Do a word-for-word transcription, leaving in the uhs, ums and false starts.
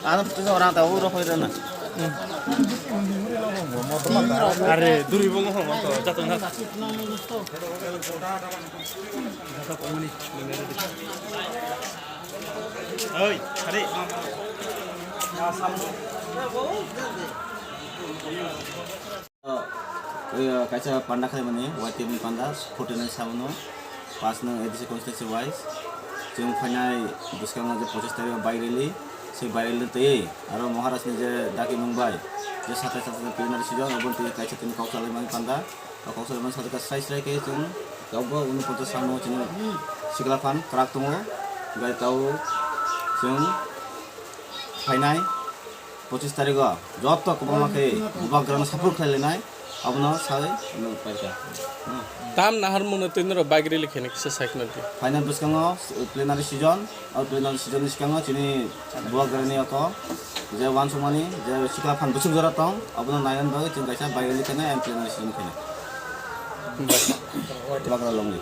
Ano tu orang tahu roh itu na. Are duri bongo ho to jatong ha. Oi, are. Kaisa panda khaimani, Y T F ni panda, forty nine sabono, pass nung A D C constituency wise. Chwng phainai bwskango je pochis tarikh o bike rally, se bike rally twi aro Maharaj ni je daki mung bai, je satai satai plenary session, obo twi kaisa tini kok salai mani panda, o kok salai mani sajwk srai srai khe chwng tabukbo unoponchas sano chini sikla phan kwrak tongo, bai tabuk chwng phainai pochis tarikh o joto kwbangma khe bubagrano support khlai lainai, abono sawi nwng paikha. Hmm. Tam nahar mano twi norok bike rally khaina kisa sai khna di. Phainai bwskango plenary session, o plenary session ni swkango chini bubagrani oko je uansukmani je sikla phan bwswk jora tong, abono nainani bagwi chwng kaisa bike rally khainai and plenary session khainai. Bubagra longwi.